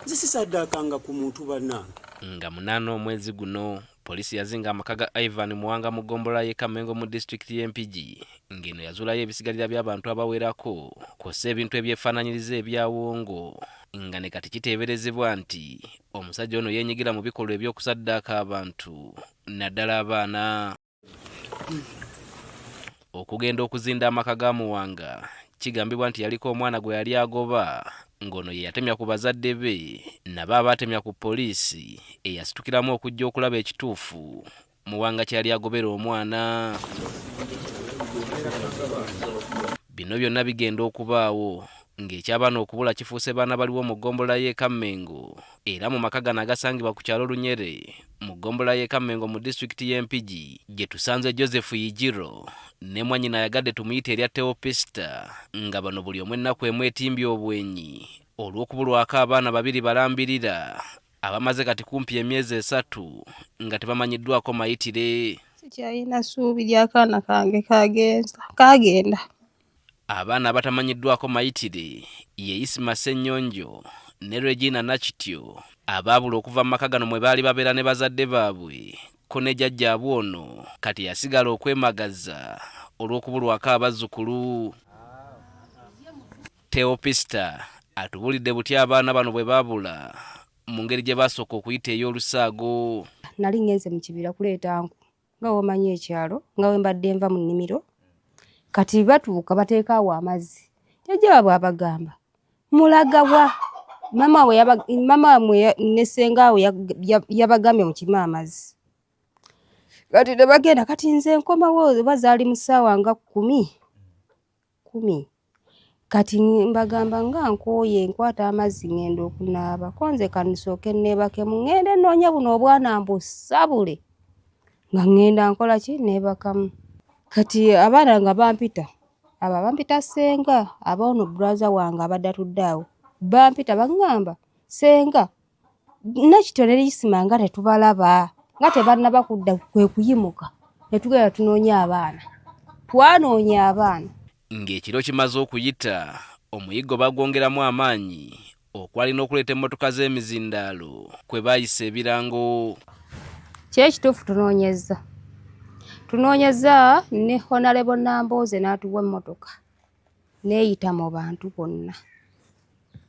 Nze sisaddaakanga ku muntu bannange. Nga 8 omwezi guno, poliisi yazinga amaka ga Ivan Muwanga mu ggombolola y'e Kammengo mu disitulikiti y'e Mpigi ng'eno yazuulayo ebisigalira by'abantu abawerako kw'ossa ebintu ebyefaananyiriza ebya wongo nga ne kati kiteeberezebwa nti omusajja ono yeenyigira mu bikolwa eby'okusaddaaka abantu naddala abaana. Okugenda okuzinda amaka ga Muwanga kigambibwa nti yaliko omwana gwe yali agoba ng'ono ye yatemya ku bazadde be nabo abaatemya ku poliisi eyasitukiramu okujja okulaba ekituufu Muwanga kye yali agobera omwana. Bino byonna bigenda okubaawo ng'ekyabaana okubula kifuuse baana baliwo mu ggombolola y'e Kammengo era mu maka gano agasangibwa ku kyalo Lunyere mu ggombolola y'e Kammengo mu disitulikiti y'e Mpigi gye tusanze Joseph Ijiro ne mwannyina ayagadde tumuyite erya Teopista nga bano buli omu ennaku emu etimbye obwenyi olw'okubulwako abaana babiri balambirira abamaze kati kumpi emyezi 3 nga tebamanyiddwako mayitire. Sikyalina ssuubi ly'akaana kange kagenda. Abaana abatamanyiddwako mayitire ye Isma Ssennyonjo ne Regina Nakityo abaabula okuva mu maka gano mwe baali babeera ne bazadde baabwe ko ne jjajjaabwe ono kati yasigala okwemagaza olw'okubulwako abazzukulu. Teopista atubuulidde butya abaana bano bwe baabula mu ngeri gye baasooka okuyita ey'olusaago. Nali ngenze mu kibira kuleeta nku nga w'omanyi ekyalo nga we mbadde nva mu nnimiro kati batuuka bateeka awo amazzi jjajja waabwe abagamba mulagawa mama we ne ssenga we yabagambye mukime amazzi kati ne bagenda kati nze nkomawo oba zaali mu ssaawa nga 10 kati mbagamba nga nkooye nkwata amazzi ngenda okunaaba ko nze kanisooke neebakemu ngende nnoonya buno obwana mbusabule nga ngenda nkola ki neebakamu kati abaana nga bampita abo abampita ssenga aba ono brother wange abadde atudde awo bampita baŋŋamba ssenga Nakityo ne Isma nga tetubalaba nga tebannaba kudda kwe kuyimuka ne tugenda tunoonya abaana twanoonya abaana. Ng'ekiro kimaze okuyita omuyiggo bagwongeramu amaanyi okwali n'okuleeta emmotoka z'emizindaalo kwe baayisa ebirango. Kyo ekituufu tunoonyezza tunoonyezza ne Honorable Nambooze n'atuwa emmotoka neeyita mu bantu bonna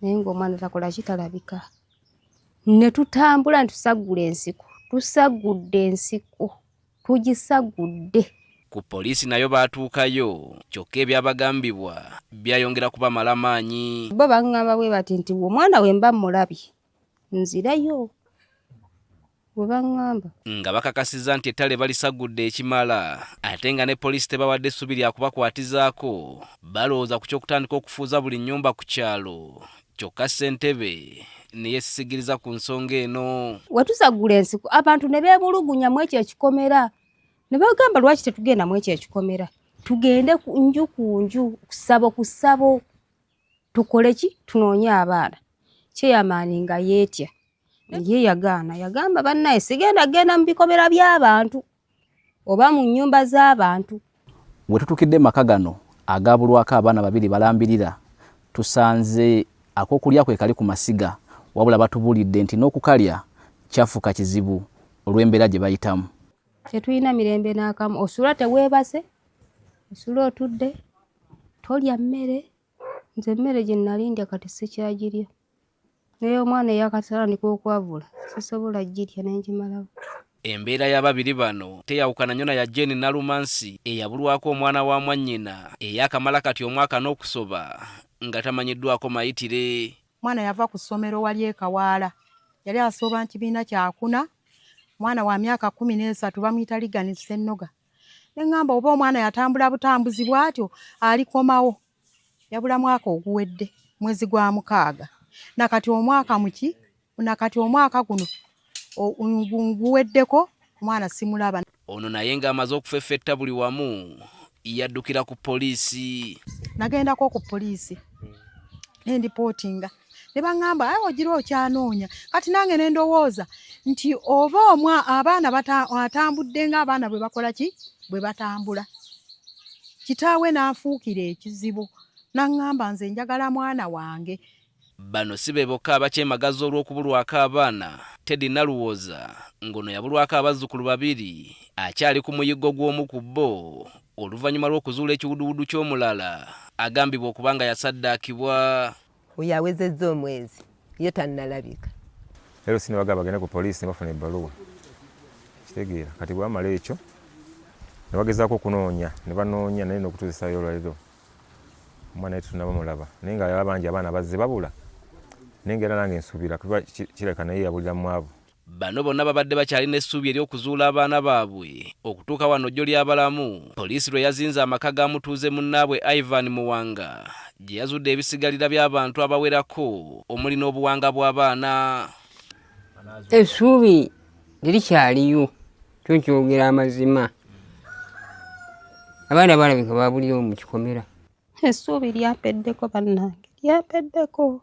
naye ng'omwana takola ki talabika ne tutambula ne tusaggula ensiko tusaggudde ensiko tugisagudde. Ku poliisi nayo baatuukayo kyokka ebyabagambibwa byayongera kubamala maanyi. Bo baŋŋamba bwe bati nti omwana we mba mmulabye nzirayo bwe baŋŋamba. Nga bakakasizza nti ettale balisagudde ekimala ate nga ne poliisi tebawadde ssubi lya kubakwatizaako balowooza ku ky'okutandika okufuuza buli nnyumba ku kyalo kyokka ssentebe ne yeesisigiriza ku nsonga eno. We tusaggula ensiko abantu ne beemulugunya mu ekyo ekikomera ne bagamba lwaki tetugenda mu ekyo ekikomera tugende nju ku nju ssabo ku ssabo tukole ki tunoonye abaana. Chairman nga yeetya ye yagaana yagamba bannaye sigenda genda mu bikomera by'abantu oba mu nnyumba z'abantu. We tutuukidde mu maka gano agaabulwako abaana babiri balambirira tusanze ak'okulya kwe kali ku masiga wabula batubuulidde nti n'okukalya kyafuuka kizibu olw'embeera gye bayitamu. Tetulina mirembe n'akamu osula teweebase osula otudde tolya mmere nze emmere gye nali ndya kati sikyagirya naye omwana eyakatandika okwavula sisobola girya ne ngimalawo. Embeera y'ababiri bano teyawukana nnyo na ya Jane Nalumansi eyabulwako omwana wa mwannyina eyaakamala kati omwaka n'okusoba nga tamanyiddwako mayitire. Mwana yava ku ssomero wali e Kawaala yali asooba mu kibiina kyakuna mwana wa myaka 13 bamuyita Ligan Ssennoga ne ŋŋamba oba omwana yatambula butambuzi bw'atyo alikomawo yabula mwaka oguwedde mwezi gwa 6 nakati omwaka muki nakati omwaka guno guweddeko omwana simulaba. Ono naye ng'amaze okufeffetta buli wamu yaddukira ku poliisi. Nagendako ku poliisi ne ndipootinga ne baŋŋamba ayi ogira okyanoonya kati nange ne ndowooza nti oba abaana atambudde ng'abaana bwe bakola ki bwe batambula kitaawe n'anfuukira ekizibu n'aŋŋamba nze njagala mwana wange. Bano si be bokka abakyemagaza olw'okubulwako abaana. Teddy Naluwooza ng'ono yabulwako abazzukulu babiri akyali ku muyiggo gw'omu ku bo oluvannyuma lw'okuzuula ekiwuduwudu ky'omulala agambibwa okuba nga yasaddaakibwa. Oyo awezezza omwezi ye tannalabika. LC ne bagamba bagende ku poliisi ne bafuna ebbaluwa. Kitegeera kati bwamala ekyo ne bagezaako okunoonya ne banoonya naye n'okutuusayo olwaleero omwana ye tetunnabamulaba naye nga bangi abaana bazze babula naye nga era nange nsuubira kuba kirabika naye yabulira mu abo. Bano bonna babadde bakyalina essuubi ery'okuzuula abaana baabwe okutuuka wano jjo ly'abalamu poliisi lwe yazinze amaka ga mutuuze munnaabwe Ivan Muwanga gye yazudde ebisigalira by'abantu abawerako omuli n'obuwanga bw'abaana. Essuubi lirikyaliyo kyo nkyogera amazima abaana balabika babulirawo mu kikomera. Essuubi lyampeddeko bannange lyampeddeko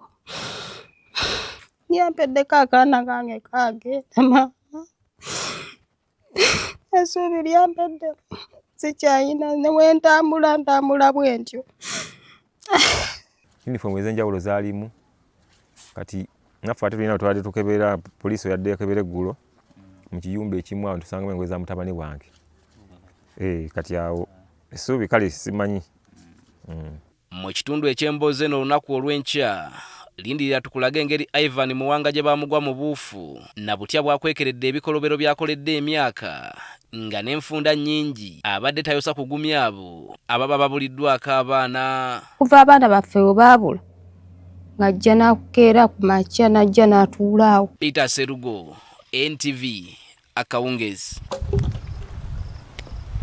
lyampeddeko akaana kange kagenda maama essuubi lyampeddeko sikyayina ne bwe ntambula ntambula bwe ntyo. Yunifoomu ez'enjawulo zaalimu kati naffe ate tulina twali tukebera poliisi oyadde ekebera eggulo mu kiyumba ekimu awo tusangamu engoye za mutabani wange kati awo essuubi kale simanyi. Mu kitundu eky'emboozi eno olunaku olw'enkya lindirira tukulage engeri Ivan Muwanga gye baamugwa mu buufu na butya bw'akwekeredde ebikolobero by'akoledde emyaka nga n'enfunda nnyingi abadde tayosa kugumya abo ababa babuliddwako abaana. Kuva abaana baffe bwe baabula ng'ajja n'akukeera ku makya n'ajja n'atuula awo. Peter Serugo, NTV, akawungeezi.